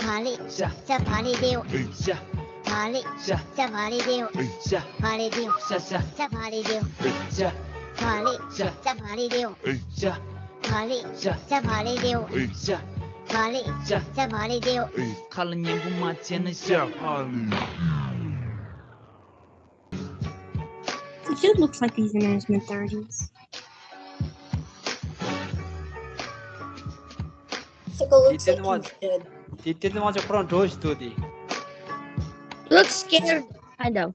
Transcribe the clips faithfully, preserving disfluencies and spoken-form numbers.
ཤ། ཤ། བ་ལེ་ཏེའོ། ཤ། བ་ལེ། ཤ། ཤ། བ་ལེ་ཏེའོ། ཤ། བ་ལེ་ཏེའོ། ཤ། ཤ། ཤ། བ་ལེ་ཏེའོ། ཤ། བ་ལེ། ཤ། ཤ། བ་ལེ་ཏེའོ། ཤ། བ་ལེ། ཤ། ཤ། བ་ལེ་ཏེའོ། ཤ། བ་ལེ། ཤ། ཤ། བ་ལེ་ཏེའོ། ཁ་ལ་ཉན་པོ་མ་བྱས་ན་ཤ། He just looks like he's in his mid thirties. Take a look. དེ་ལྟ་ནི་མ། དེ་ལྟ་ནི་མ་ཅིག་ཁོ་རང་འགྲོ་ཞིག་འདུག་དེ། Looks scared, kind of.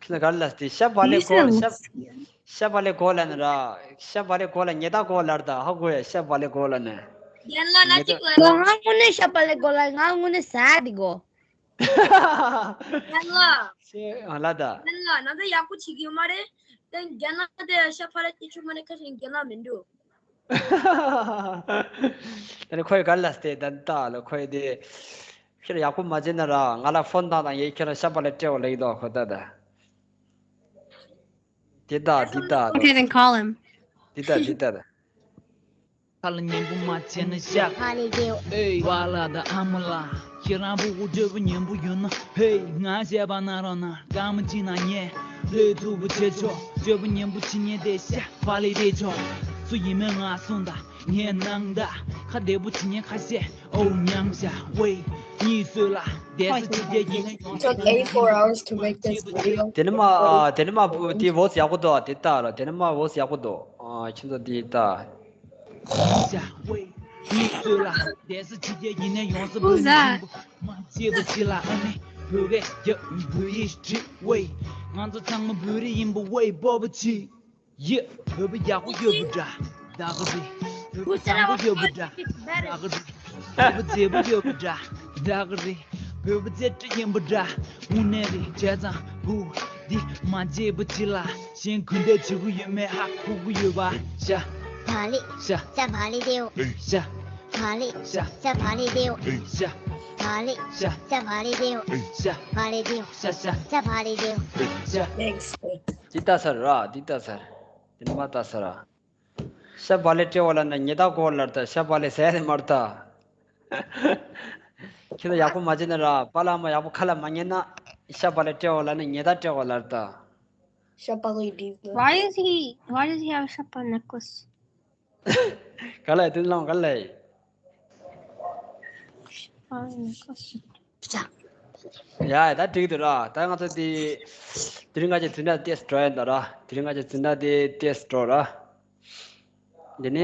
ཁྱི་ལ་ག་ལ་དེ་ཤ་བ་ལེ་གོ་ལ། ཤ། ཤ་བ་ལེ་གོ་ལ་ནི་ར། ཤ་བ་ལེ་གོ་ལ་ཉེ་ད་གོ་ལར་ད་ཧ་གོ་ཡ། ཤ་བ་ལེ་གོ་ལ་ནི། རྒན་ལགས་ན་ཅིག་ལ་ང་དངོས་གནས་ཤ་བ་ལེ་གོ་ལ། ང་དངོས་གནས་ཟ་དེ་གོ། རྒན་ལགས། ཤེས་ཨ་ལ་ད། རྒན་ལགས་ན་ཚ་ཡག་པོ་བྱེད་ཀྱི་ཡོད་མ་རེད། ད་རྒན་ལགས་དེ་ཤ་ཕ་ལ་སྐྱེ་ཆུང་མ་ནས་ཁ་ཤས་རྒན་ལགས་མི་འགྲོ། ད་ནི་ཁོས་ག་ལ་སྟེ་ད་ད་ལ་ཁོས་དེ་ཁྱེད་ཡག་པོ་མ་བྱེད་ན་ར། ང་ལ་ཕོན་བཏང་དང་། ཡེ་ཁྱེད་ལ་ཤ་བ་ལེ་སྤྲད་འོ་ལེགས་དོ་ཁོ་ད་ད། དེ་ད་དེ་ད། Okay, then call him. དེ་ད་དེ་ད་ད། ཁ་ལ་ཉན་པོ་མ་བྱས་ན་ཤ། ཧ་ལས་རྒྱལ། ཨེ་བ་ལ་ད་ཨ་མ་ལ། ཁྱེད་རང་བུ་གུ་སྤྲོད་པ་ཉན་པོ་ཡོད་ན། ཧེ་ང་བཤད་པ་ན་རོ་ན་གང་མ་ཅི་ན་ཉན། ལས་ཐུབ་པོ་བྱེད་ཆོག་སྤྲོད་པ་ཉན་པོ་ཅི་ཉན་དེ་ཤ་བ་ལི་དེ་ཆོག་སུ་ཡིན་མིན་ང་གསུང་ད་ཉན་ནང་ད་ཁ་བདེ་པོ་ཅི་ཉན་ཁ་ཤས་ཨོ་ཉམས་ཤ་ཝེ་གཉིད་སོས་ལ་དེ་སུ་ཅི་རྒྱལ་ཡིན་ན་ཡོང་། It took eighty-four hours to make this video. དེ་ནི་མ་དེ་ནི་མ་བུ་དེ་བོ་ཡག་པོ་འདུག་དེ་ལྟ་ལ་དེ་ནི་མ་བོ་ཡག་པོ་འདུག་ཁྱེད་ཚོ་དེ་ལྟ། ཤ་ཝེ། གཉིད་སོས་ལ་བསྡད་ས་ཅི་རྒྱལ་ཡིན་ན་ཡོང་ས། Who's that? མ་བྱེད་པ་ཅི་ལ་ཨ་ནི་བོད་སྐད་རྒྱབ་བོད་ཡིག་བྲིས་ཝེ། ང་ཚོ་ཚང་མ་བོད་རིགས་ཡིན་པ་ཝེ། སྤོབས་པ་ཅི། ཡེ། བོད་པ་ཡག་པོ་ཡོད་པ་འདྲ་ད་ག་རེད། བོད་པ་བཟང་པོ་ཡོད་པ་འདྲ་ད་ག་རེད། བོད་པ་མཛེས་པོ་ཡོད་པ་འདྲ་ད་ག་རེད། བོད་པ་རྩེ་གྲ་ཡིན་པ་འདྲ། དངོས་གནས་རེད་བྱས་ཙང་བུ་འདི་མ་བརྗེད་པ་ཅི་ལ་གཞན་གུས་འདེད་བྱེད་ཀྱི་ཡོད་མེད་ཧ་གོ་གི་ཡོད་པ། ཤ། བ་ལི། ཤ། ཤ་བ་ལི་དེའོ། ཤ། བ་ལི། ཤ། ཤ་བ་ལི་དེའོ། ཤ། བ་ལི། ཤ། ཤ་བ་ལི་དེའོ། ཤ། བ་ལི་དེའོ། ཤ། ཤ། ཤ་བ་ལི་དེའོ། ཤ། འདི་ལྟ་ས་ར་འདི་ལྟ་ས་ར། འདི་ནི་མ་ལྟ་ས་ར། ཤ་བ་ལི་སྤྲད་འོ་ལ་ན་ཉེ་ད་གོ་ལར་ད། ཤ་བ་ལི་ཟས་ནི་མར་ད། ཁྱེད་ཚོ་ཡག་པོ་མ་བྱེད་ན་ར། པ་ལགས་མ་ཡག་པོ་ཁ་ལ་མ་ཉན་ན། ཤ་བ་ལི་སྤྲད་འོ་ལ་ན་ཉེ་ད་སྤྲད་འོ་ལར་ད། Why is he, why does he have a Shapa necklace? ག་ལ་དེ་ལོང་ག་ལ། Shapa necklace. ཡ་ད་འགྲིག་འདུག་ར། ད་ང་ཚོ་དེ་དེ་རིང་ང་ཚོ་འཛིན་གྲྭ་ཏེས་འགྲོ་ཡ་འདུག་ར། དེ་རིང་ང་ཚོ་འཛིན་གྲྭ་དེ་ཏེས་འགྲོ་ར། དེ་ནས་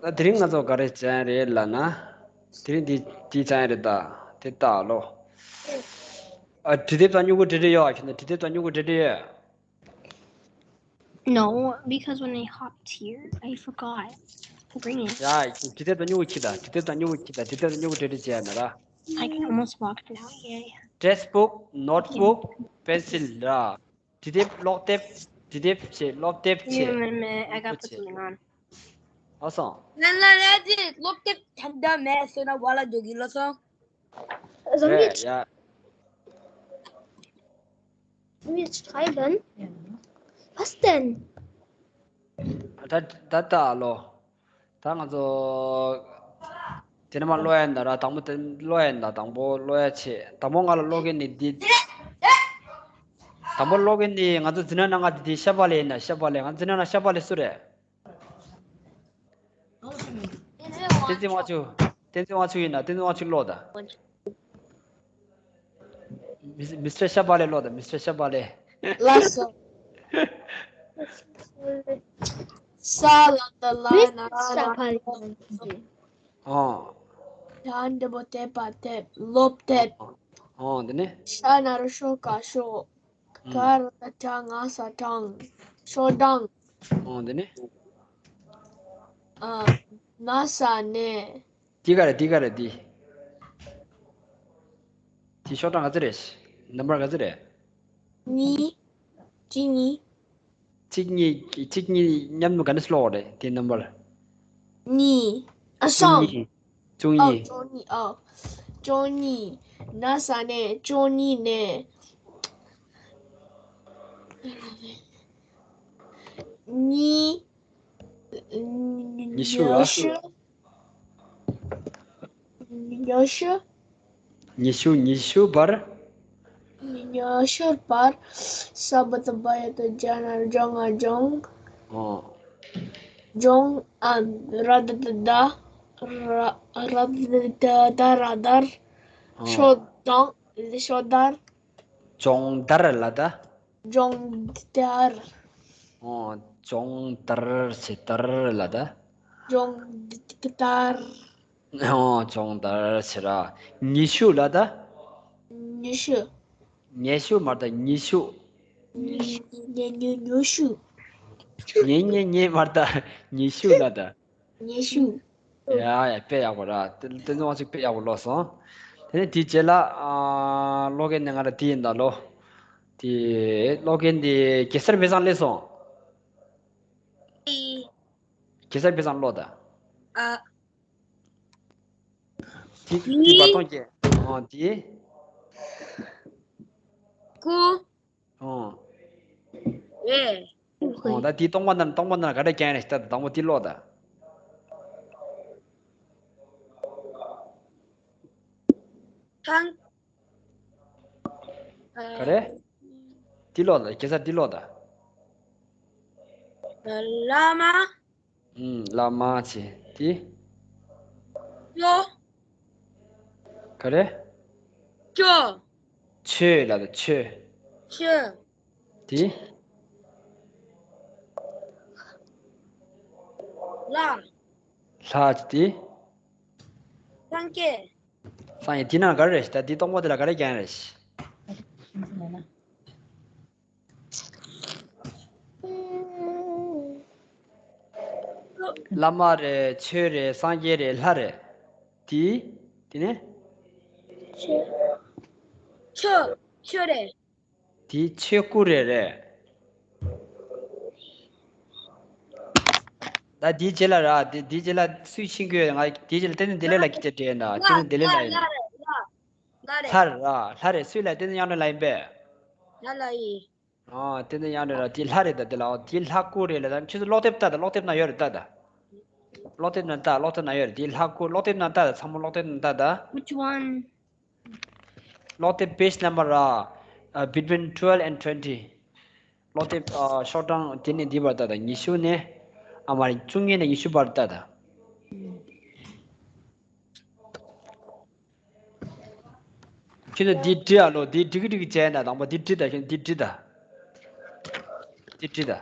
ད་དེ་རིང་ང་ཚོ་ག་རེ་བྱས་རེད་ལབ་ན། དེ་རིང་འདི་འདི་བྱས་རེད་ད། དེ་ལྟ་ལོ། ཨ་འབྲི་དེབ་དང་སྨྱུ་གུ་འབྲི་འབྲི་ཡོད། ཁྱོད་ཚོ་འབྲི་དེབ་དང་སྨྱུ་གུ་འབྲི་འབྲི་ཡོད། No, because when I hopped here, I forgot to bring it. ཡ་འབྲི་དེབ་དང་སྨྱུ་གུ་ཁྱེར་ད། འབྲི་དེབ་དང་སྨྱུ་གུ་ཁྱེར་ད། འབྲི་དེབ་དང་སྨྱུ་གུ་འབྲི་འབྲི་བྱས་ན་ར། I can almost walk now. Yeah, yeah. Textbook, notebook, pencil ར། འབྲི་དེབ་ཀློག་དེབ། འབྲི་དེབ་བྱེད། ཀློག་དེབ་བྱེད། ཡོད་མེད་མེད། I got to put something on. ཨ་སང་། ལན་ལ་རེད་ཅི་ཀློག་དེབ་ཐན་ད་མེད་ཟེར་ན་བ་ལ་འགྲོ་གི་ལ་སོང་། རེད་ཡ། Let me try then. What's then? ད་ད་ད་ལོ། ད་ང་ཚོ་དེ་ནས་མ་ཀློག་ཡ་ཡིན་ད་ར། དང་པོ་དེ་ཀློག་ཡ་ཡིན་ད། དང་པོ་ཀློག་ཡ་ཆེ། དང་པོ་ང་ལ་ཀློག་མཁན་ནི་འདི། དང་པོ་ཀློག་མཁན་ནི་ང་ཚོ་འཛིན་གྲྭ་ནང་ང་འདི་འདི་ཤ་བ་ལི་ཡིན་ན། ཤ་བ་ལི། ང་འཛིན་གྲྭ་ནང་ཤ་བ་ལི་སུ་རེད། བསྟན་འཛིན་དབང་ཕྱུག་བསྟན་འཛིན་དབང་ཕྱུག་ཡིན་ན། བསྟན་འཛིན་དབང་ཕྱུག་ཀློག་ད། མི་མི་སི་ཊར་ཤ་བ་ལི་ཀློག་ད། མི་སི་ཊར་ཤ་བ་ལི། ལགས་སོ། ས་ལ་ད་ལ་ན་ར་ན་ཨོ། ད་འདི་པོ་དེ་པ་དེ་ལོབ་དེ། ཨོ་འདི་ནི། ཤ་ན་རོ་ཤོ་ཀ་ཤོ། ག་ར་ད་གྲ་ང་ས་གྲང་། ཤོ་གྲང་། ཨོ་འདི་ནི། ཨ་ན་ས་ནས། འདི་ག་རེད། འདི་ག་རེད། འདི། འདི་ཤོག་གྲངས་ག་ཚོད་རེད། ནམ་བར་ག་ཚོད་རེད། གཉིས། གཅིག་གཉིས། གཅིག་གཉིས། གཅིག་གཉིས་མཉམ་དུ་ག་འདྲ་ཀློག་རེད་དེ་ནམ་བར། གཉིས། ཨ་བཅུ་སང་། གཉིས། བཅུ་ཨ་གཉིས། བཅུ་གཉིས། ཨ་བཅུ་གཉིས། ན་ས་ནས་བཅུ་གཉིས་ནས། གཉིས། ཉི་ཤུ་ལ། ཉི་ཤུ། ཉི་ཤུ། ཉི་ཤུ། ཉི་ཤུ་བར། ཉི་ཤུ་བར། ས་བ་བཏགས་སྦ་ཡ་བཏགས་སྦྱ་ན་སྦྱང་ང་སྦྱོང་། ཨོ། སྦྱོང་། ཨ། ར་བཏགས་རྡ། ར། ར་བཏགས་རྡ་ར་བདར། ཨོ། ཤོ་དང་། ཤོ་བདར། སྦྱོང་བརྡར་ལབ་ད། སྦྱོང་བརྡར། ཨོ། སྦྱོང་བརྡར་ཟེར་བརྡར་ལབ་ད། སྦྱོང་བརྡར། ཨོ། སྦྱོང་བརྡར་ཟེར་ར། ཉི་ཤུ་ལབ་ད། ཉི་ཤུ། ཉི་ཤུ་མ་རེད་ད། ཉི་ཤུ། ཉི་ཉི་ཉི་ཉི་ཤུ། ཉི་ཉི་ཉི་མ་རེད་ད། ཉི་ཤུ་ལབ་ད། ཉི་ཤུ། ཡ་ཡ། དཔེ་ཡག་པོ་ར། དེ་དེ་ཚོ་ང་ཚོ་དཔེ་ཡག་པོ་ཀློག་སོང་། དེ་ནས་དེའི་རྗེས་ལ། ཨ། ཀློག་མཁན་ནི་ང་ར་དེ་ཡིན་ད་ལོ། དེ་ཀློག་མཁན་དེ་གེ་སར་དཔེ་བཟང་སླེབས་སོང་། ཨི། གེ་སར་དཔེ་བཟང་ཀློག་ད། ཨ། དེ་དེ་ཨི། བར་སྟོང་སྐྱེ། ཨོ། དེ། ཀུ། ཨོ། ཨེ། ཨོ། ད་དེ་སྟོང་པ་ན་སྟོང་པ་ན་ག་འདྲ་རྒྱག་ཡིན་ན་ཞིག་ད། དང་པོ་དེ་ཀློག་ད། ཐང་། ག་རེ། དེ་ཀློག་ད། གེ་སར་དེ་ཀློག་ད། བླ་མ། ཨུམ། བླ་མ་ཟེར་དེ། ཅོ། ག་རེ། ཅོ། ཆོས་ལབ་ད། ཆོས། ཆོས། དེ། ལྷ། ལྷ་ཟེར་དེ། སངས་རྒྱས། སངས་རྒྱས། དེ་ནང་ག་རེ་རེད་ད། དེ་སྟོང་པ་དེ་ལ་ག་རེ་རྒྱག་ཡིན་ན་ཞིག་བླ་མ་རེད། ཆོས་རེད། སངས་རྒྱས་རེད། ལྷ་རེད། དེ། དེ་ནས། ཆོས། ཆོས། ཆོས་རེད། དེ་ཆོས་སྐུ་རེད། རེད། ད་དེའི་རྗེས་ལ་ར། དེ་དེའི་རྗེས་ལ་སུས་ཤེས་ཀྱི་ཡོད། ང་དེའི་རྗེས་ལ་བསྟན་འཛིན་བདེ་ལེགས་ལགས་ཀྱིས་དེ་དྲིས་ཡིན་ད། བསྟན་འཛིན་བདེ་ལེགས་ལགས་ཡིན། ལྷ་རེད། ལྷ་རེད། ལྷ་རེད། སུས་ལ། བསྟན་འཛིན་དབྱངས་སྒྲོན་ལགས་ཡིན་པས། ལྷ་ལ་ཡིན། ཨ། དེ་ནས་ཡང་རེད་ར། དེ་ལྷ་རེད་ད། དེ་ལ། ཨོ། དེ་ལྷ་སྐུ་རེད་ལབ་ད། ཁྱོད་ཚོ་ཀློག་དེབ་ལྟ་ད། ཀློག་དེབ་ན་ཡོད་རེད། ལྟ་ད། ཀློག་དེབ་ན་ལྟ། ཀློག་དེབ་ན་ཡོད་རེད། དེ་ལྷ་སྐུ། ཀློག་དེབ་ན་ལྟ་ད། ཚང་མ་ཀློག་དེབ་ན་ལྟ་ད། Which one? ཀློག་དེབ་page number ར། ཨ། between twelve and twenty. ཀློག་དེབ། ཨ། ཤོག་གྲངས་དེ་ནས་འདི་བར་ལྟ་ད། ཉི་ཤུ་ནས། ཨ་མ་རེད། བཅུ་གཉིས་ནས་ཉི་ཤུ་བར་ལྟ་ད། ཁྱོད་ཚོ་འདི་འབྲི་ཨ་ལོ། འདི་འབྲི་གི་འབྲི་གི་བྱས་ན། དང་པོ་འདི་འབྲི་ད། ཁྱོད་འདི་འབྲི་ད། འདི་འབྲི་ད།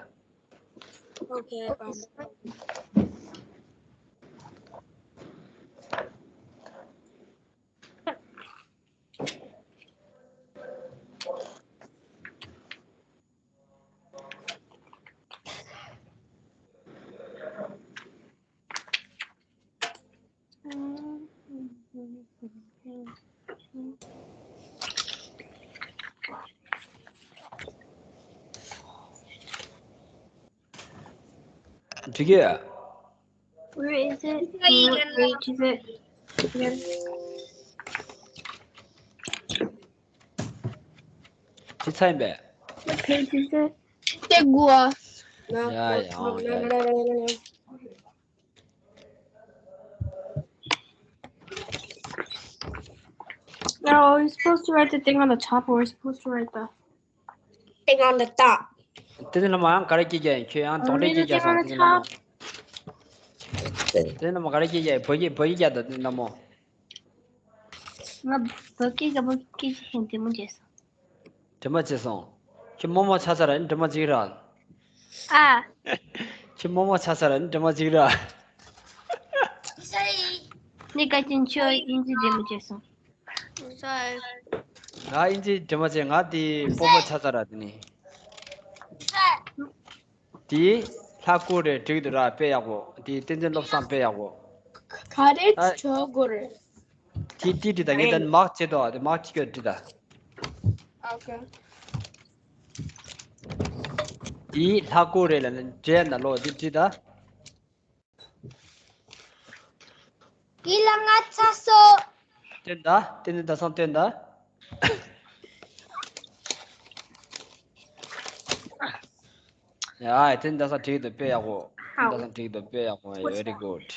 Okay, fine. འགྲིག་གི། Where is it? Where is it? ཅི་ཚ་ཡིན་པས། What page is it? སྟེང་དགུ་ཨ། ཡ་ཡ་ཡ་ཡ། No, we're supposed to write the thing on the top, or we're supposed to write the thing on the top. དེ་ནི་ལ་མ་ཡང་ག་རེ་སྐྱེ་རྒྱ་ཡིན། ཁྱོད་ཡང་གདོན་འདྲེ་སྐྱེ་རྒྱ་སང་། དེ་ནི་ལ་མ། དེ་ནི་ལ་མ་ག་རེ་སྐྱེ་རྒྱ་ཡིན། བོད་ཡིག་བོད་ཡིག་རྒྱ་ད། དེ་ནི་ལ་མོ། ང་བོད་སྐད་ག་བོད་སྐད་ཤེས་དྲི་མོ་བྱས་སོང་། དྲི་མ་བྱས་སོང་། ཁྱོད་རྨོ་མོ་ཆགས་ཚར་ར། དྲི་མ་བྱེད་ཀྱི་ར། ཨ། ཁྱོད་རྨོ་མོ་ཆགས་ཚར་ར། དྲི་མ་བྱེད་ཀྱི་ར། ནི་ཀ་ཅིན་ཆོ་ཨིན་ཇི་དྲི་མོ་བྱས་སོང་། Sorry. ང་ཨིན་ཇི་དྲི་མ་བྱས། ང་དེ་སྤོ་བོ་ཆགས་ཚར་ར། དེ་ནི། དེ་ལྷ་སྐུ་རེད། འགྲིག་འདུག་ར། དཔེ་ཡག་པོ། དེ་བསྟན་འཛིན་བློ་བཟང་དཔེ་ཡག་པོ། ག་རེ་ཨ། བྱེད་དགོས་རེད། དེ་དེ་འབྲི་ད། ངས་ད་མར་ཀ་བྱེད་དོ། དེ་མར་ཀ་བྱེད་ཀྱི་འབྲི་ད། Okay. དེ་ལྷ་སྐུ་རེད་ལབ་ནས་འབྲི་ན་ལོ། དེ་འབྲི་ད། ཡིན་ལ་ང་ཚ་སོ། སྟོན་ད། བསྟན་འཛིན་ཟླ་བཟང་སྟོན་ད། ཡ། བསྟན་འཛིན་ཟླ་བཟང་འགྲིག་འདུག་དཔེ་ཡག་པོ། བསྟན་འཛིན་ཟླ་བཟང་འགྲིག་འདུག་དཔེ་ཡག་པོ། Very good.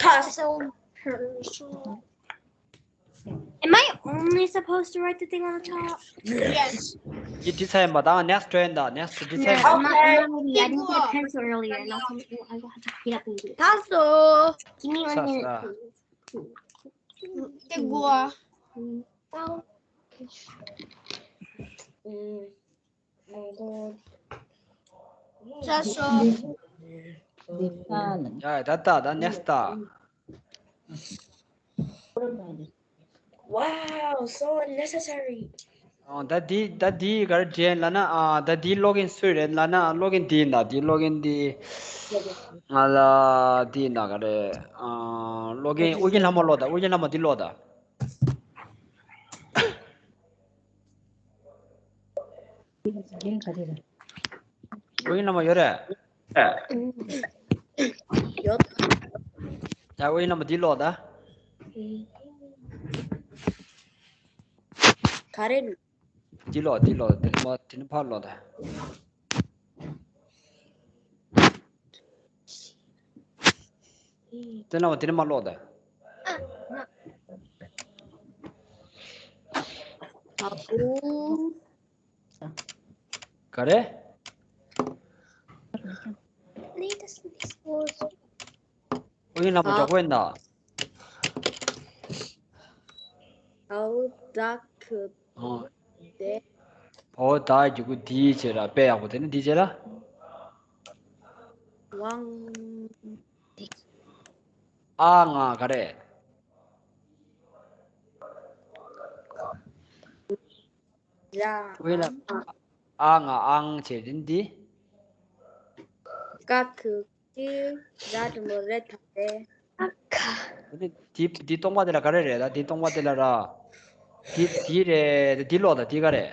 Puzzle person. Am I only supposed to write the thing on the top? Yes. འདི་བྲིས་ཚར་ཡིན་པ་དང་next འགྲོ་ཡིན་ད། next འགྲོ་ཚར་ཡིན་ད། I'm not, I'm not ready. I didn't get a pencil earlier. And also, I will have to get up and do it. Puzzle. Give me one minute, please. Take one. ཡ་ད་ད་ད་next ད། Wow, so unnecessary. ཨོ་ད་འདི་ད་འདི་ག་རེ་བྲིས་ལབ་ན། ཨ་ད་འདི་ཀློག་མཁན་སུ་རེད་ལབ་ན། ཀློག་མཁན་འདི་ཡིན་ད། འདི་ཀློག་མཁན་འདི། ང་ལ་འདི་ཡིན་ད། ག་རེ། ཨ་ཀློག་མཁན་ཨུ་རྒྱན་ལྷ་མོ་ཀློག་ད། ཨུ་རྒྱན་ལྷ་མོ་འདི་ཀློག་ད། རྒན་ག་རེ་རེད། ཀུན་ལ་མ་ཡོད་རེད། ཡོད། ཡ་ཀུན་ལ་མ་འདི་ཀློག་ད། ག་རེ། འདི་ཀློག་འདི་ཀློག་དེ་མ་དེ་ནི་ཕར་ཀློག་ད། དེ་ན་བ་དེ་ནི་མ་ཀློག་ད། ག་རེ། ཨུ་ཡོན་ལྷ་མོ་འགྲོ་དགོས་ཡིན་ད། ཨའོ་ད་ཁུ་ཨོ། དེ། ཨོ་ད་རྒྱུ་གུ་འདིའི་རྗེས་ལ་དཔེ་ཡག་པོ་དེ་ནི་འདིའི་རྗེས་ལ། ཝང་། ཨ་ང་ག་རེ། ཡ། ཝེ་ལ། ཨ་ང་ཨང་བྱས་དེ་ནི་འདི། ཀ་ཁུ་ཀི་ར་དུ་མོ་རེ་ཐ་རེ། ཁ། འདི་འདི་སྟོང་པ་དེ་ལ་ག་རེ་རེད་ད། འདི་སྟོང་པ་དེ་ལ་ར། འདི་འདི་རེད། འདི་ལོག་ད། འདི་ག་རེ།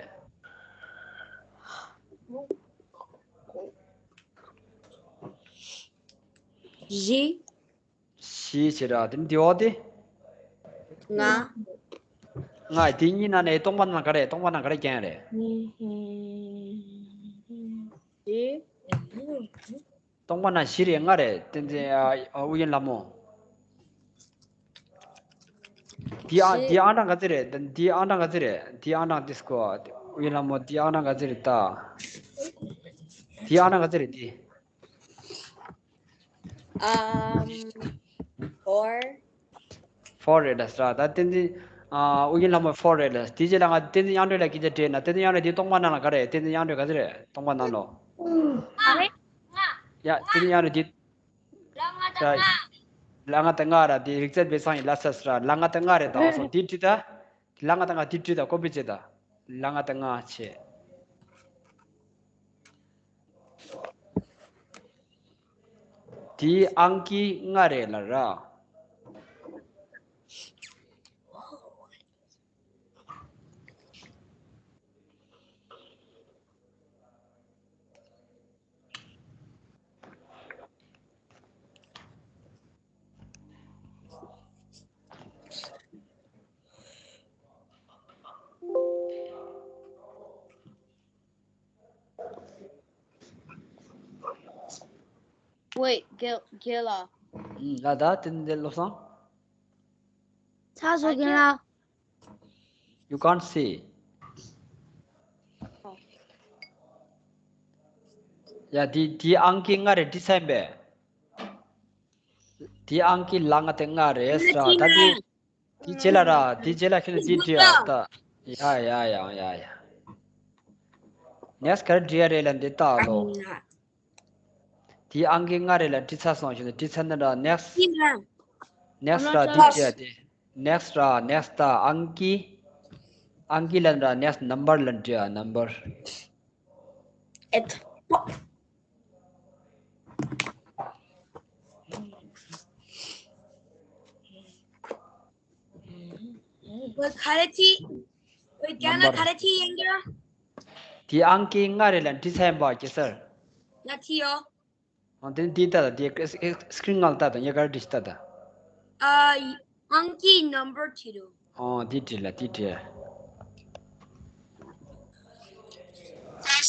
བཞི། བཞི་བྱེད་ར་དེ་འདི་འོག་དེ། ལྔ། ལྔ་དེ་གཉིས་ནང་ནས་སྟོང་པ་ནང་ག་རེ། སྟོང་པ་ནང་ག་རེ་རྐྱང་རེད། བཞི། སྟོང་པ་ནང་བཞི་རེད། ལྔ་རེད། བསྟན་འཛིན་ཨ་ཨུ་ཡོན་ལྷ་མོ། འདི་ཨ་བཞི། འདི་ཨང་གྲངས་ག་ཚོད་རེད། འདི་ཨང་གྲངས་ག་ཚོད་རེད། འདི་ཨང་གྲངས་དེ་སྐོར་ཨུ་ཡོན་ལྷ་མོ་འདི་ཨང་གྲངས་ག་ཚོད་རེད་ད། འདི་ཨང་གྲངས་ག་ཚོད་རེད་འདི། Um, four. Four རེད་ལ་ཟེར་ད། བསྟན་འཛིན་ཨ་ཨུ་རྒྱན་ལྷ་མོ་four རེད་ལ། དེ་རྗེས་ལ་ང་བསྟན་འཛིན་དབྱངས་སྒྲོན་ལ་སྐད་ཆ་དྲིས་ན། བསྟན་འཛིན་དབྱངས་སྒྲོན་འདི་སྟོང་པ་ནང་ལ་ག་རེ། བསྟན་འཛིན་དབྱངས་སྒྲོན་ག་ཚོད་རེད། སྟོང་པ་ནང་ལོ། ལྔ་རེད། ལྔ། ཡ་བསྟན་འཛིན་དབྱངས་སྒྲོན་འདི། ལ་ལྔ་དང་ལྔ། ལ་ལྔ་དང་ལྔ་ར། དེ་རིག་རྩལ་སྦས་གསང་ཡིན་ལ་ཟེར་ཟེར། ལ་ལྔ་དང་ལྔ་རེད་ད། འོ་སོང་དེ་དྲིས་ད། ལ་ལྔ་དང་ལྔ་དེ་དྲིས་ད། ཀོ་པི་བྱེད་ད། ལ་ལྔ་དང་ལྔ་བྱེད། དེའི་ཨང་ཀི་ལྔ་རེད་ལ་ར། Wait, རྒན་རྒན་ལགས། ཨུམ། ལ་ད་དེ་འདི་བློ་བཟང་། ཚར་སོང་རྒན་ལགས། You can't see. ཡ་དེ་དེའི་ཨང་ཀི་ལྔ་རེད། དྲིས་ཚར་ཡིན་པས། དེའི་ཨང་ཀི་ལ་ལྔ་དེ་ལྔ་རེད་ཟེར་བ་ད། དེ་དེའི་རྗེས་ལ་ར། དེའི་རྗེས་ལ་ཁྱོད་ནི་དེ་བྲིས་ཨ་ད། ཡ་ཡ་ཡ་ཡ་ཡ། ནེགསི་ག་རེ་བྲིས་ཡ་རེད་ལ་འདི་ལྟ་ལོ། དེའི་ཨང་ཀི་ལྔ་རེད་ལ་བྲིས་ཚར་སོང་ཞུ་ནི། བྲིས་ཚར་ན་ར་ནེགསི། ནེགསི་ར་དེ་བྲིས་ཡ་དེ། ནེགསི་ར་ནེགསི་ད་ཨང་ཀི། ཨང་ཀི་ལ་ར་ནེགསི་ནམ་བར་ལ་བྲིས་ཡ་ནམ་བར། ཨེ། ཝེ་ག་རེ་བྲིས། ཝེ་རྒན་ལགས་ག་རེ་བྲིས་ཡིན་གྱི། དེ་ཨང་ཀི་ལྔ་རེད་ལ་བྲིས་ཚར་ཡིན་པ་གེ་སར། ཡ་བྲིས་ཡོད། ཨང་དེ་འདི་ལྟ་ད། དེ་སི་ཀི་རིན་ནང་ལ་ལྟ་ད། ངས་ག་རེ་བྲིས་ལྟ་ད། ཨ་ཨང་ཀི་ནམ་བར་བྲིས་འདུག་ཨང་དེ་བྲིས་ལ་དེ་བྲིས།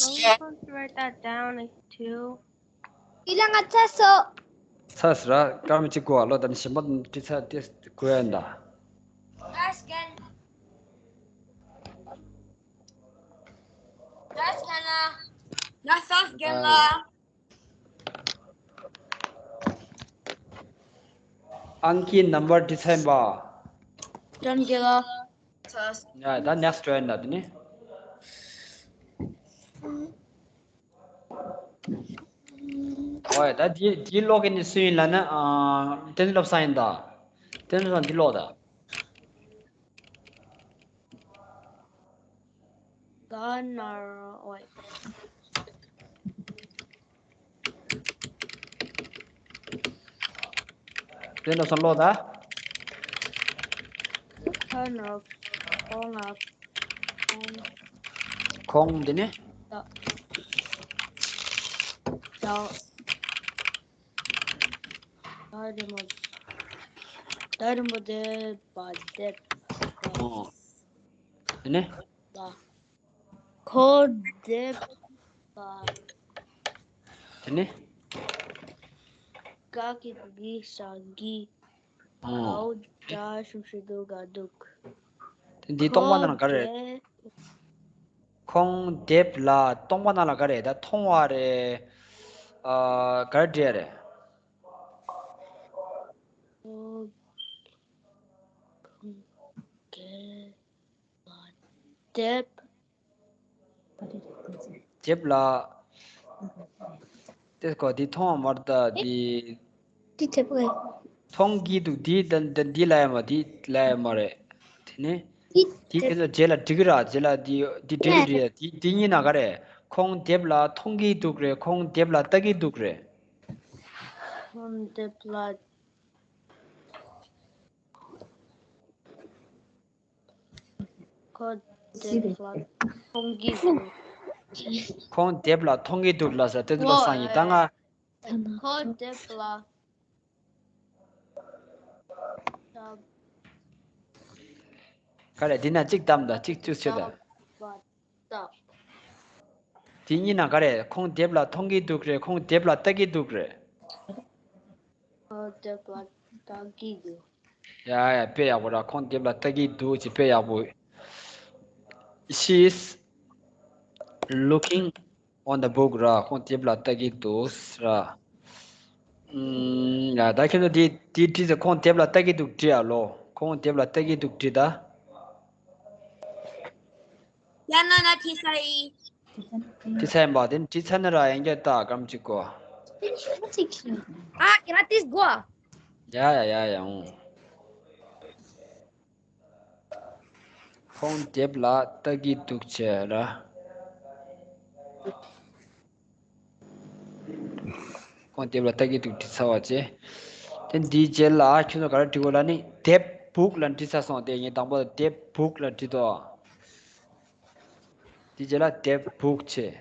I'm supposed to write that down as two. ཡིན་ལ་ང་ཚ་སོ། ཚ་ཟེར་ར་སྐར་མ་གཅིག་གོ་བ་ལོ། ད་ནི་གཞན་པ་དྲི་ཚ་དེ་གོ་ཡ་འདའ། ཨང་ཀི་ནམ་བར་དྲི་ཚ་ཡིན་པ། ཡ་ད་next one འདའ་དེ་ནི། ཨོ་ཡ་ད་དེ་དེ་ཀློག་མཁན་ནི་སུ་ཡིན་ལབ་ན། ཨ། བསྟན་འཛིན་བློ་བཟང་ཡིན་ད། བསྟན་འཛིན་བློ་བཟང་འདི་ཀློག་ད། ག་ན་རོ། ཨོ་ཡ། བསྟན་འཛིན་བློ་བཟང་ཀློག་ད། ག་ན་རོ། ཁོང་ང་། ཁོང་། ཁོང་འདི་ནི། ད། ད། ད་རིང་མོ། ད་རིང་མོ་དེ་བ་དེ། ཨོ། དེ་ནས། ད། ཁོ་དེ་བ། དེ་ནས། ཀ་གི་གི་ས་གི། ཨོ། ཁའུ་ད་ཤུ་ཤུ་དུ་ག་དུག་འདི་སྟོང་པ་ནང་ལ་ག་རེ། ཁོ་དེ། ཁོང་དེབ་ལ་སྟོང་པ་ནང་ལ་ག་རེ་ད་མཐོང་བ་རེད། ཨ། ག་རེ་འབྲི་ཡ་རེད། ཁོང་དེ་བ་དེབ། དེབ་ལ། དེ་ཀོ་འདི་མཐོང་བ་མ་རེད་ད་འདི། འདི་དེབ་ལ། མཐོང་གི་འདུག་འདི་ད་ད་འདི་ལ་ཡ་མ་འདི་ལ་ཡ་མ་རེད། དེ་ནས། འདི་འདི་དེབ། ཁྱེད་ཚོ་རྗེས་ལ་འབྲི་གི་ར། རྗེས་ལ་འདི་འདི་འབྲི་གི་འབྲི་ཡ། འདི་འདི་གཉིས་ནང་ག་རེ། ཁོང་དེབ་ལ་མཐོང་གི་འདུག་རེད། ཁོང་དེབ་ལ་ལྟ་གི་འདུག་རེད། ཁོང་དེབ་ལ། ཁོ་དེབ་ལ་མཐོང་གི་འདུག་ཁོང་དེབ་ལ་མཐོང་གི་འདུག་ལ་ཟེར་དེ་ཚོ་ལ་སང་ཡིན་ད་ང་། ཁོ་དེབ་ལ། ག་རེ་འདི་ན་གཅིག་བདམས་དང་གཅིག་བཅུ་ཆེ་དང་། དེ་གཉིས་ན་ག་རེ། ཁོང་དེབ་ལ་མཐོང་གི་འདུག་རེད། ཁོང་དེབ་ལ་ལྟ་གི་འདུག་རེད། ཁོང་དེབ་ལ་ལྟ་གི་འདུག་ཡ་ཡ་དཔེ་ཡག་པོ་ར། ཁོང་དེབ་ལ་ལྟ་གི་འདུག་ཅེས་དཔེ་ཡག་པོ། She is looking on the book ར། ཁོང་དེབ་ལ་ལྟ་གི་འདུག་ར། ཨུམ། ཡ་ད་ཁྱེད་ཚོ་དེ་དེ་བྲིས་ཚེ་ཁོང་དེབ་ལ་ལྟ་གི་འདུག་བྲིས་ཨ་ལོ། ཁོང་དེབ་ལ་ལྟ་གི་འདུག་བྲིས་ད། ཡ་ན་ན་ཐི་ས་ཡི། ཐི་ས་ཡིན་པ་དེ་བྲིས་ཚར་ན་ར་ཡང་བསྐྱར་ལྟ་སྐར་མ་གཅིག་གོ། ཨ་ཀྱི་ར་ཏིས་གོ། ཡ་ཡ་ཡ་ཡ་འོང་། ཁོང་དེབ་ལ་ལྟ་གི་འདུག་བྱས་ར། ཁོང་དེབ་ལ་ལྟ་གི་འདུག་བྲིས་ཚར་བ་བྱས། དེ་འདིའི་རྗེས་ལ་ཁྱོད་ཚོ་ག་རེ་འབྲི་དགོས་ལབ་ནི་དེབ་བུག་ལ་འབྲི་ཚར་སོང་། དེ་ངས་དང་པོ་དེབ་བུག་ལ་འབྲི་དོ། དེ་རྗེས་ལ་དེབ་བུག་བྱས།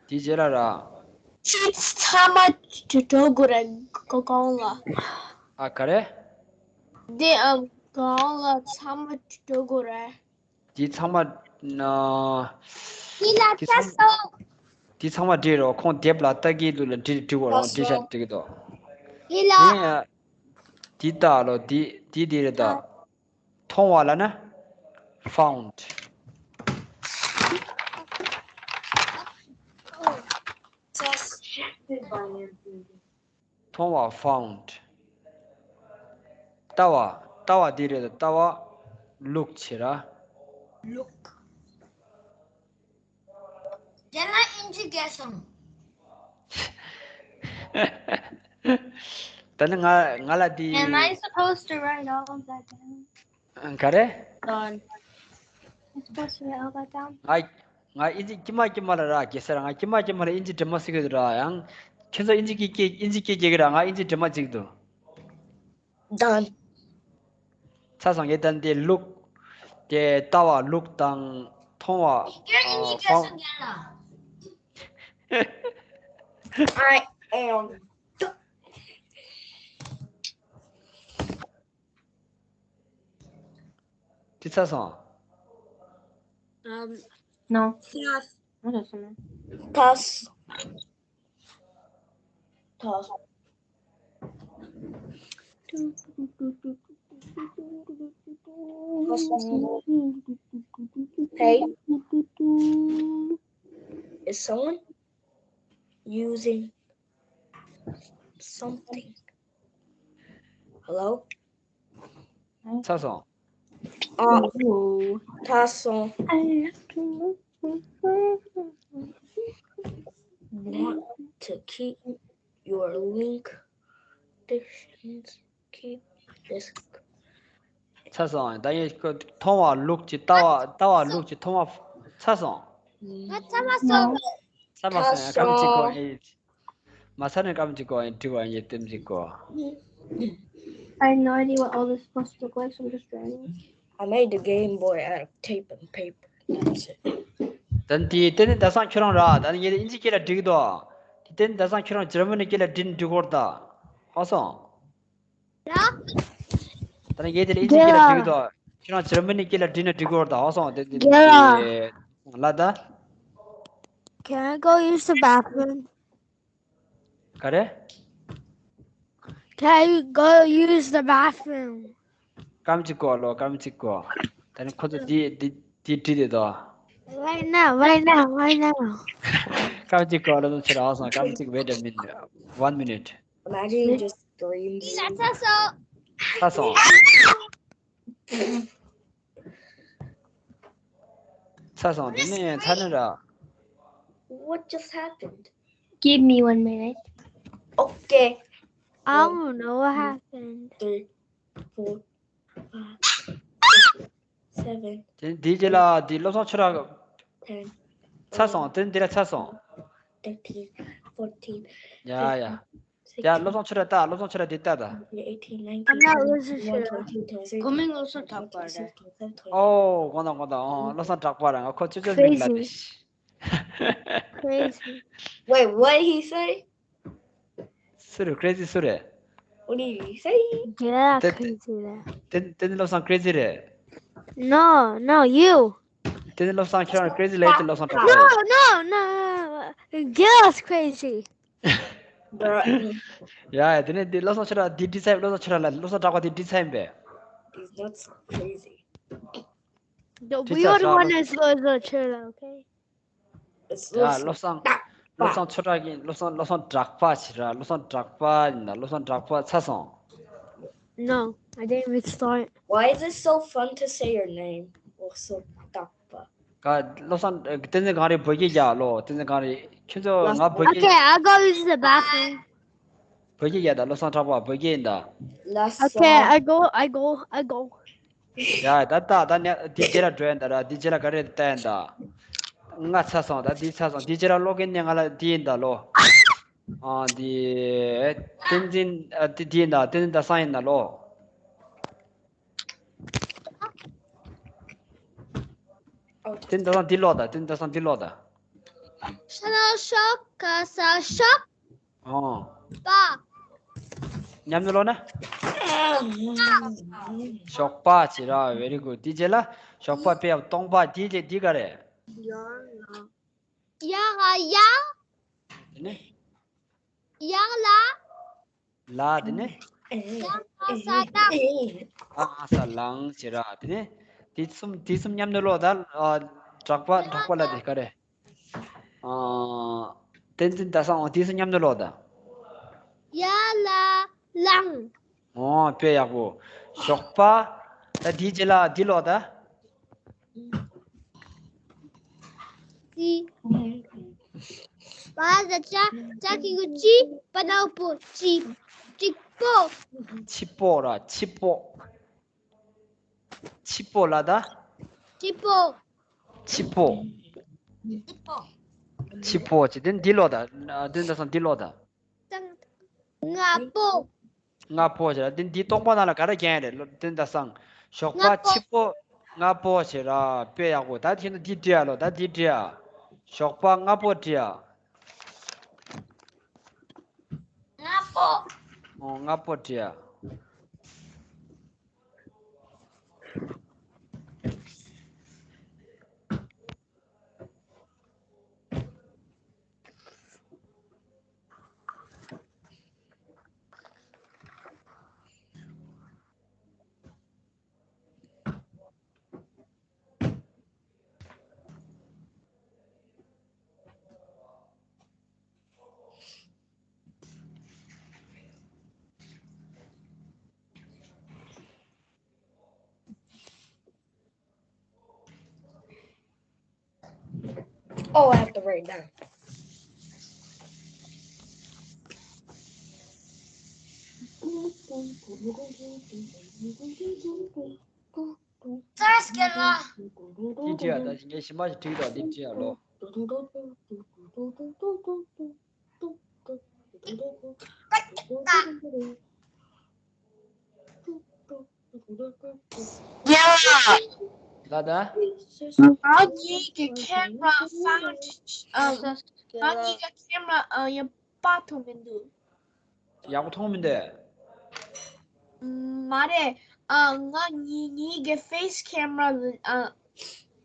དེ་རྗེས་ལ་ར། ཚང་མ་འགྲོ་དགོས་རེད་གོང་ལ། ཨ་ག་རེ། འདི་ཨམ་གོང་ལ་ཚང་མ་འགྲོ་དགོས་རེད། འདི་ཚང་མ་ན། འདི་ལ་འདི་ཚང་མ། འདི་ཚང་མ་འབྲི་རོགས། ཁོང་དེབ་ལ་ལྟ་གི་འདུག་ལ་འབྲི་འབྲི་དགོས་རོགས། འབྲི་བྱ་འབྲི་གི་འདུག་འདི་ལ། འདི་ལྟ་ལོ། འདི་འདི་འདི་རེད་ད། མཐོང་བ་ལ་ན། found། མཐོང་བ་found། ལྟ་བ། ལྟ་བ་འདི་རེད། ལྟ་བ་look་བྱེད་ར། Look། དེ་ལ་ཨིན་ཇི་རྒྱལ་སོང་། ད་ནི་ང་ང་ལ་འདི། Am I supposed to write all of that down? ག་རེ། Done. I'm supposed to write all that down? ང་ང་ཨིན་ཇི་ཀྱི་མ་ཀྱི་མ་ལ་ར་གེ་སར། ང་ཀྱི་མ་ཀྱི་མ་ལ་ཨིན་ཇི་འབྲི་མ་སྲིད་གི་ར། ཡང་ཁྱེད་ཚོ་ཨིན་ཇི་ཀྱི་ཀྱི་ཨིན་ཇི་ཀྱི་ཀྱི་གི་ར། ང་ཨིན་ཇི་འབྲི་མ་ཅིག་འདུག Done. ཚ་སང་གེ་དན་དེ་look དེ་ལྟ་བ་look་དང་མཐོང་བ། You're in the found. All right. Um. དེ་ཚར་སོང་། Um, No. yes. What is it? ཐ་ས་ཐ་ས་Hey, is someone using something? Hello? ཚར་སོང་། Uh, ཐ་ས་སོང་། Want to keep your link distance, keep this. ཚར་སོང་། ད་ཡིན་མཐོང་བ་ལུགས་ཀྱི་ལྟ་བ་ལྟ་བ་ལུགས་ཀྱི་མཐོང་བ་ཚར་སོང་། ང་ཚང་མ་སོང་། ཚར་མ་སོང་། ཡང་སྐར་མ་གཅིག་གོ་ཡིན། མ་ཚར་ནས་སྐར་མ་གཅིག་གོ་ཡིན། དྲི་བ་ཡིན་ལྟེམ་གཅིག་གོ། I have no idea what all this is supposed to look like, so I'm just drawing. I made the Game Boy out of tape and paper. That's it. ད་ནི་དེ་དེ་ནི་ད་སང་ཁྱོད་རང་ར། ད་ནི་ངས་དེ་ཨིན་ཇི་སྐད་ལ་བྲིས་ཀྱི་འདུག་དེ་དེ་ནི་ད་སང་ཁྱོད་རང་འཇར་མ་ནི་སྐད་ལ་བྲིས་ནས་འབྲི་དགོས་རེད་ད། ཧ་སོང་། ར། ད་ནི་ངས་དེ་ལ་ཨིན་ཇི་སྐད་ལ་བྲིས་ཀྱི་འདུག་ཁྱོད་རང་འཇར་མ་ནི་སྐད་ལ་བྲིས་ནས་འབྲི་དགོས་རེད་ད། ཧ་སོང་། དེ་དེ་རྒྱལ་བ། དེ་ལ་ད། Can I go use the bathroom? ག་རེ། Can I go use the bathroom? སྐར་མ་གཅིག་གོ་ལོ། སྐར་མ་གཅིག་གོ་ད་ནི་ཁོ་ཚོ་དེ་དེ་དེ་བྲིས་དེ་དོ། Right now, right now, right now. སྐར་མ་གཅིག་གོ་ལོ། ཚོ་ཆེ་ར་ཧ་སོང་། སྐར་མ་གཅིག wait a minute, one minute. Imagine you just screamed. ང་ཚང་སོང་། ཚར་སོང་། ཚར་སོང་། དེ་ནས་ཚར་ནས་ར། What just happened? Give me one minute. Okay. I don't know what happened. Three, four, five, six, seven, དེ་དེའི་རྗེས་ལ་དེ་བློ་བཟང་ཆོས་གྲགས། ten, ཚར་སོང་། དེ་འདི་ལ་ཚར་སོང་། thirteen, fourteen, ཡ་ཡ། ཡ་བློ་བཟང་ཆོས་གྲགས་ལྟ། བློ་བཟང་ཆོས་གྲགས་དེ་ལྟ་ད། eighteen, I'm not listening to nineteen, it. twenty, twenty-one, Coming twenty-two, also talk about it. twenty-three, twenty-four, ཨོ་དགོངས་དག་དགོངས་དག་ཨོ་བློ་བཟང་གྲགས་པ་རང་ཁོ་ཆོས་ཆོས་མིང་ལ་དེ། Crazy. Wait, what did he say? སུ་རེད། crazy སུ་རེད། What did he say? Yeah, That- crazy. That. དེ་དེ་ནི་བློ་བཟང་crazy རེད། No, no, you. དེ་ནི་བློ་བཟང་ཁྱེད་རང་crazy ལབ་དེ་བློ་བཟང་གྲགས་པ་No, རེད། no, no, no. Girls crazy. Bruh. ཡ་ཡ། དེ་ནི་དེ་བློ་བཟང་ཆོས་གྲགས་དེ་འདྲི་ཚར། བློ་བཟང་ཆོས་གྲགས་ལ་བློ་བཟང་གྲགས་པ་དེ་འདྲི་ཚར་ཡིན་པས། He's not so crazy. The Teacher, weird shout one out. Is Lozo Chilla, okay? It's ཡ་Lozo. བློ་བཟང་བློ་བཟང་ཆོས་གྲགས་ཀྱི་བློ་བཟང་བློ་བཟང་གྲགས་པ་ཞེས་ར། བློ་བཟང་གྲགས་པ་ཡིན་ན་བློ་བཟང་གྲགས་པ་ཚར་སོང་། No, I didn't even start. Why is it so fun to say your name? Also, Takpa. ག་བློ་བཟང་བསྟན་འཛིན་གངས་རི་བོད་སྐད་རྒྱག་ལོ། བསྟན་འཛིན་གངས་རི་ཁྱོད་ཚོ་ང་བོད་སྐད། Okay, I'll go use the bathroom. བོད་སྐད་རྒྱག་ད། བློ་བཟང་གྲགས་པ་བོད་སྐད་ཡིན་ད། Last Okay, song. I go, I go, I go. ཡ་ད་ད་ད་ནི་དེ་རྗེས་ལ་འགྲོ་ཡིན་ད་ར། དེ་རྗེས་ལ་ག་རེ་ལྟ་ཡིན་ད། ང་ཚར་སོང་། ད་དེ་ཚར་སོང་། དེ་རྗེས་ལ་ཀློག་མཁན་ནི་ང་ལ་དེ་ཡིན་ད་ལོ། ཨ་དེ་བསྟན་འཛིན་ཨ་དེ་དེ་ཡིན་ད། བསྟན་འཛིན་ཟླ་བཟང་ཡིན་ད་ལོ། བསྟན་འཛིན་ཟླ་བཟང་འདི་ཀློག་ད། བསྟན་འཛིན་ཟླ་བཟང་འདི་ཀློག་ད། Shana shock, kasa shock, ཨོ། pa. མཉམ་དུ་ཀློག་ན། ཞོགས་པ་བྱེད་ར། very good. དེ་རྗེས་ལ་ཞོགས་པ་དཔེ་ཡག་སྟོང་པ། དེ་རྗེས་འདི་ག་རེད། Yaga ya, དེ་ནི། yagla, ལ་དེ་ནི། yagla sada. ཨ་ཨ་ས་ལང་བྱེད་ར། དེ་ནི། དེ་གསུམ་དེ་གསུམ་མཉམ་དུ་ཀློག་ད། ཨ་གྲགས་པ་གྲགས་པ་ལ་དེ་ག་རེད། ཨ་བསྟན་འཛིན་ཟླ་བཟང་། འོ་དེ་གསུམ་མཉམ་དུ་ཀློག་ད། Yala lang. ཨོ་དཔེ་ཡག་པོ། ཞོགས་པ། ད་དེའི་རྗེས་ལ་འདི་ཀློག་ད། Si. Ba da cha, cha ki gu chi, pa na po chi, chi po. ཕྱི་པོ་ར། ཕྱི་པོ། ཕྱི་པོ་ལ་ད། Chi po. ཕྱི་པོ། ཕྱི་པོ་བྱེད་དེ་འདི་ཀློག་ད། བསྟན་འཛིན་ཟླ་བཟང་འདི་ཀློག་ད། Nga po. ལྔ་པོ་བྱེད་ར། འདི་འདི་སྟོང་པ་ནང་ལ་ག་རེ་རྒྱག་རེད། བསྟན་འཛིན་ཟླ་བཟང་། ཞོགས་པ་ཕྱི་པོ་ལྔ་པོ་བྱེད་ར། དཔེ་ཡག་པོ། ད་ཁྱེད་ཚོ་འདི་བྲིས་ཡ་ལོ། ད་འདི་བྲིས་ཡ། ཞོགས་པ་ལྔ་པོ་བྲིས་ཡ། Nga po. ཨོ་ལྔ་པོ་བྲིས་ཡ། Oh, I have to write it down. ཙར་སྐད་ལ། འདི་བྲིས་ཡ་ད་ངས་ཞིམ་པ་ཞིག་བྲིས་དང་འདི་བྲིས་ཡ་ལོ། ལ་ད། ང་གཉིས་ཀྱི་camera found ང་གཉིས་ཀྱི་camera ཡ་པ་ཐོ་མི་འདུག་ཡག་པོ་མཐོང་མི་འདུག་མ་རེད། ཨ་ང་ཉིད་ཉིད་ཀྱི་face camera ཨ་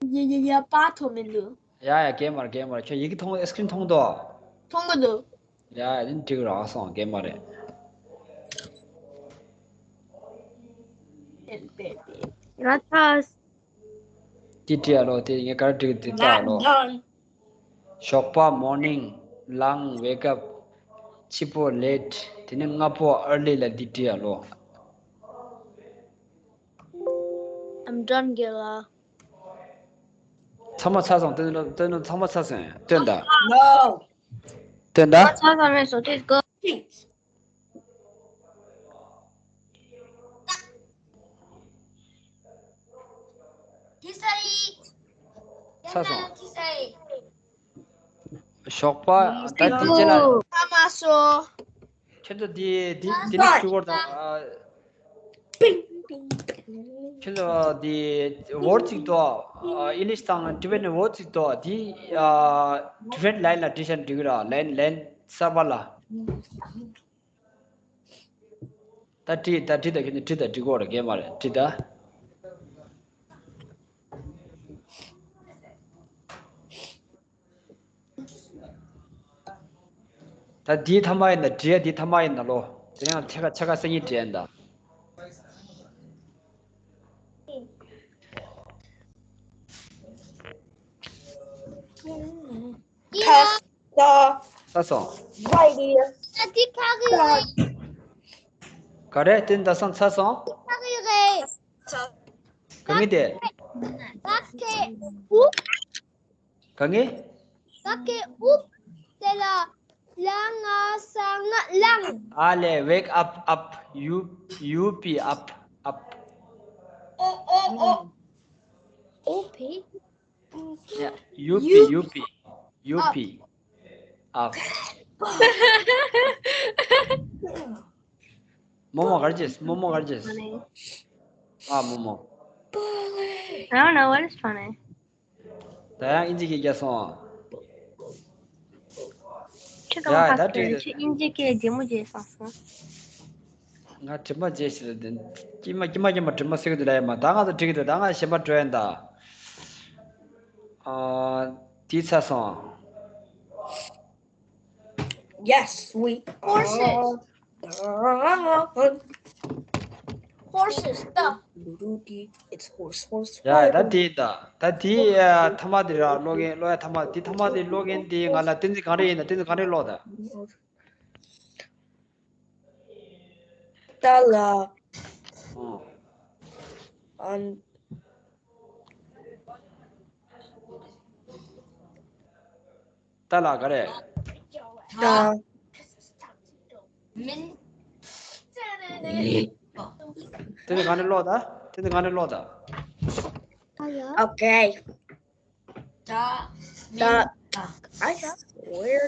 ཡ་ཡ་ཡ་པ་ཐོ་མི་འདུག་ཡ་ཡ་གེ་མར་གེ་མར་ཁྱོད་ཡི་གེ་མཐོང་screen མཐོང་དོ། མཐོང་གི་འདུག་ཡ་ཡ་དེ་འགྲིག་རག་སོང་གེ་མ་རེད། ང་ཚ། དེ་བྲིས་ཡ་ལོ་དེ་ངས་ག་རེ་བྲིས་དེ་ལྟ་ཡ་ལོ། ཞོགས་པ་morning ལངས་wake up ཕྱི་པོ་late དེ་ནས་སྔ་པོ་early ལ་འདི་བྲིས་ཡ་ལོ། I'm done, Gela. ཚང་མ་ཚར་སོང་སྟོན་སྟོན་ཚང་མ་ཚར་སོང་སྟོན་ད། No. སྟོན་ད། ཚར་སོང་མེད་སོང་དེ་གོ། ཁྱི་ས་ཡི། ཚར་སོང་། ཁྱི་ས་ཡི། ཞོགས་པ་ད་དེ་རྗེས་ལ། ཕ་མ་སོ། ཁྱེད་ཚོ་དེ་དེ་དེ་ནི་ཞུ་བར་དང་། ཁྱེད་ཚོ་དེ་word གཅིག་ཏོ། English དང་Tibetan word གཅིག་ཏོ་དེ་different line ལ་བྲིས་ཤར་འགྲིག་ར་line line གསར་པ་ལ། ད་བྲིས་ད་བྲིས་ད་ཁྱེད་ཚོ་བྲིས་ད་འགྲིག་གོ་ར་གས་མ་རེད་བྲིས་ད། ད་འདིའི་ཐ་མ་ཡིན་ན་འབྲི་ཡ་འདིའི་ཐ་མ་ཡིན་ན་ལོ། དེ་ཡང་ཕྱེད་ཀ་ཕྱེད་ཀ་སེ་ཉིད་འབྲི་ཡ་ཡིན་ད། Cast the ས་སོང་། right ear. ཨ་ཏི་ཁ་གི་རེད། ག་རེ་དེ་འདྲ་སོང་ཚ་སོང་། ཁ་གི་རེད། ག་ངི་དེ། ད་ཁེ་ཨུ། ག་ངི། ད་ཁེ་ཨུ། དེ་ལ་ལ་ང་ས་ང་ལང་། ཨ་ལེ་wake up up you you be up up ཨོ་ཨོ་ཨོ། ཨོ་ཕེ། yeah you be you be you be up མོ་མོ་གར་ཅེས་མོ་མོ་གར་ཅེས། ཨ་མོ་མོ། I don't know what is funny. ད་ཡང་ཨིན་ཇི་སྐད་རྒྱག་སོང་། ཁྱེད་ཀྱི་ཡ་ད་ཁ་བྲིས་ཁྱེད་ཨིན་ཇི་སྐད་རྒྱལ་མོ་རྒྱལ་སོང་སོང་། ང་དྲི་མ་རྗེས་ཤིག་ལ་དེ། ཀྱི་མ་ཀྱི་མ་ཀྱི་མ་དྲི་མ་ཟེར་གི་འདུག་ལ་ཡ་མ་ད་ང་ཚོ་འགྲིག་གི་འདུག་ད་ང་གཞན་པ་འགྲོ་ཡིན་ད། ཨ། དེའི་ཚ་སོང་། Yes, we. Horses. Horses. Stuff. It's horse, horse. ཡ་ད་དེ་ད་ད་དེ་ཐ་མ་དེ་ར་ཀློག་གིན་ཀློག་ཡ་ཐ་མ་དེ་ཐ་མ་དེ་ཀློག་གིན་དེ་ང་ལ་བསྟན་འཛིན་གང་རེ་ཡིན་ན་བསྟན་འཛིན་གང་རེ་ཀློག་ད། ད་ལ། ཨོ། ཨན། ད་ལ་ག་རེ། ད། མིན། དེ་ནི་གང་རེ་ཀློག་ད། དེ་ནི་གང་རེ་ཀློག་ད། Okay. ད། ད། I swear.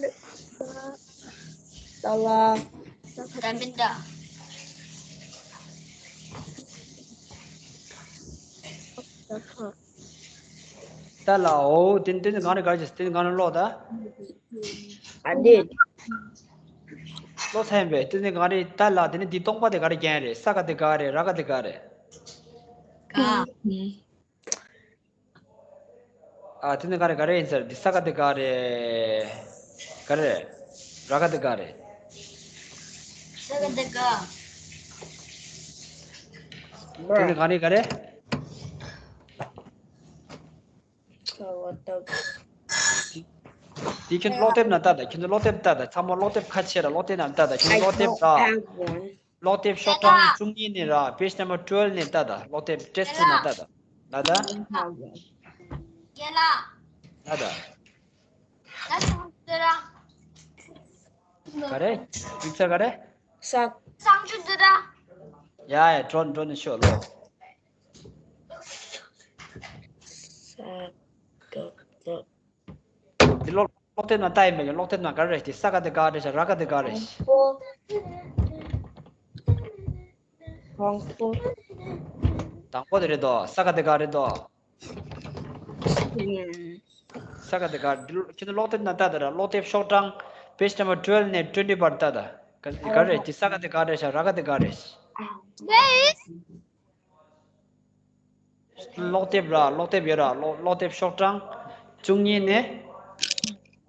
ད་ལ། ད་མིན་ད། ད་ལ་འོ་དེ་དེ་ནི་གང་རེ་ག་རེ་བྱས་དེ་ནི་གང་རེ་ཀློག་ད། I did. ཀློག་ཚར་ཡིན་པས་དེ་ནི་གང་རེ་ད་ལ་དེ་ནི་འདི་སྟོང་པ་དེ་ག་རེ་རྒྱན་རེད་ས་ག་དེ་ག་རེད་ར་ག་དེ་ག་རེད། ག། ཨ་དེ་ནི་ག་རེ་ག་རེ་ཡིན་ཟེར་འདི་ས་ག་དེ་ག་རེད། ག་རེ་རེད། ར་ག་དེ་ག་རེད། ས་ག་དེ་ག། དེ་ནི་ག་རེ་ག་རེ། དེ་ཁྱོད་ཀློག་དེབ་ན་ལྟ་ད་ཁྱོད་ཀློག་དེབ་ལྟ་ད་ཚང་མ་ཀློག་དེབ་ཁ་ཕྱེ་ར་ཀློག་དེབ་ན་ལྟ་ད་ཁྱོད་ཀློག་དེབ་ད། ཀློག་དེབ་ཤོག་གྲངས་བཅུ་གཉིས་ནས་ར་page number twelve ནས་ལྟ་ད་ཀློག་དེབ་test ན་ལྟ་ད་ལ་ད། རྒན་ལགས། ལ་ད། ག་རེ། ཡིག་ཚད་ག་རེ། ས། ཡ་ཡ། འགྲོ་འགྲོ་ནས་ཤོག་ལོ། ས། ག། ག། འདི་ཀློག་ཀློག་དེབ་ནང་ལྟ་ཡིན་པས་ཀྱང་ཀློག་དེབ་ནང་ག་རེ་རེད། དེ་ས་ག་དེ་ག་རེད། ར་ག་དེ་ག་རེད། དང་པོ། དང་པོ་དེ་རེད་དོ། ས་ག་དེ་ག་རེད་དོ། ས་ག་དེ་ག་རེད། འདི་ཁྱེད་ཚོ་ཀློག་དེབ་ནང་ལྟ་དང་། ར་ཀློག་དེབ་ཤོག་གྲངས་page number twelve ནས་twenty བར་ལྟ་དང་། ག་ག་རེད། དེ་ས་ག་དེ་ག་རེད་ཤག་ར་ག་དེ་ག་རེད། ཀློག་དེབ་ར། ཀློག་དེབ་ཡོད་ར། ཀློག་ཀློག་དེབ་ཤོག་གྲངས་བཅུ་གཉིས་ནས།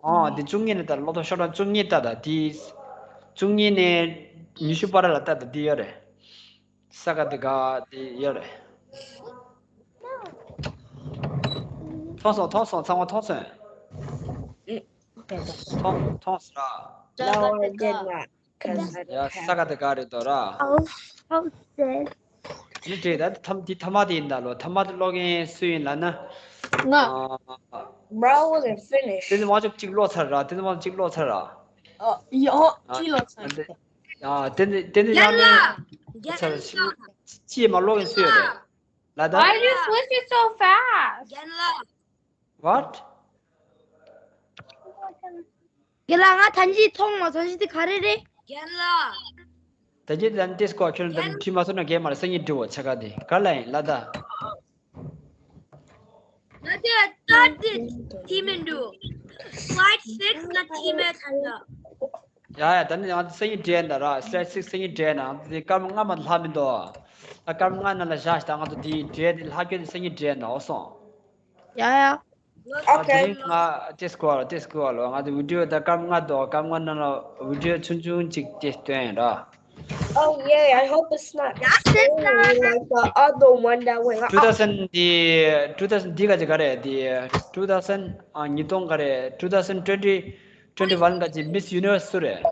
ཨ་འདི་བཅུ་གཉིས་ནས་ལྟ། ཀློག་དེབ་ཤོག་གྲངས་བཅུ་གཉིས་ལྟ་དང་། དེ་བཅུ་གཉིས་ནས་ཉི་ཤུ་བར་ལ་ལྟ་དང་། འདི་ཡོད་རེད། ས་ག་དེ་ག་དེ་ཡོད་རེད། མཐོང་སོང་། མཐོང་སོང་། ཚང་མ་མཐོང་སོང་། མཐོང་མཐོང་སོང་ར། No, I did not, 'cause I ཡ། don't ས་ག་have དེ་ག་རེད་དོ་ར། Oh, how sad. ནི་དྲེད་ད། ཐམ་དེ་ཐ་མ་དེ་ཡིན་ད་ལོ། ཐ་མ་དེ་ཀློག་མཁན་སུ་ཡིན་ལབ་ན། ང་། ཨ། Bro wasn't finished. དེ་ནི་མ་ཅོག་གཅིག་ཀློག་ཚར་ར། དེ་ནི་མ་གཅིག་ཀློག་ཚར་ར། ཨ་ཡོ། ཨ་གཅིག་ཀློག་ཚར། དེ། ཨ་དེ་ནི་དེ་ནི་ཡང་ན་ཚར། ཅིག་མ་ཀློག་མཁན་སུ་ཡོད་རེད། ལ་ད། Why you switch it so fast? རྒན་ལགས། What? རྒན་ལགས། ང་ད་ཅི་མཐོང་མ་སོང་། ཅི་དེ་ག་རེ་རེད། རྒན་ལགས། ད་ཅི་ད་ནི་ཏེ་སྐོར་ཁྱོད་ལ་ད་ནི་བྲིས་མ་སོང་ན་རྒན་མ་རེད། སང་ཉིན་འབྲི་འོ། ཆ་ག་དེ་ག་ལ་ཡིན་ལ་ད། ང་དེ་ད་དེ་དེ་མི་འདུག Slide six ལ་དེ་མེད་ད་ལ། ཡ་ཡ། ད་ནི་ང་ཚོ་སང་ཉིན་འབྲི་ཡ་ད་ར། Slide six སང་ཉིན་འབྲི་ཡ་ན། དེ་སྐར་མ་ལྔ་མ་ལྷག་མི་འདུག་ཨ་སྐར་མ་ལྔ་ནང་ལ་བཞག་ད་ང་ཚོ་དེ་འབྲི་ཡ་དེ་ལྷག་སྐྱོད་དེ་སང་ཉིན་འབྲི་ཡ་ན། འོ་སོང་། ཡ་ཡ། ཨ་དེ་Okay. རིང་ང་ཏེ་སྐོར་ཏེ་སྐོར་ལོ། ང་ཚོ་བི་ཌི་ཡོ་ད་སྐར་མ་ལྔ་འདུག་སྐར་མ་ལྔ་ནང་ལ་བི་ཌི་ཡོ་ཆུང་ཆུང་ཅིག་དེ་སྟོན་ཡ་ར། Oh yay, I hope it's not That's it, scary like the other one that went up. Two thousand དེ། two thousand དེ་ག་ཅི་ག་རེད། དེ་two thousand ཨ་ཉིས་སྟོང་ག་རེད། two thousand twenty twenty one ག་ཅི་Miss Universe སུ་རེད།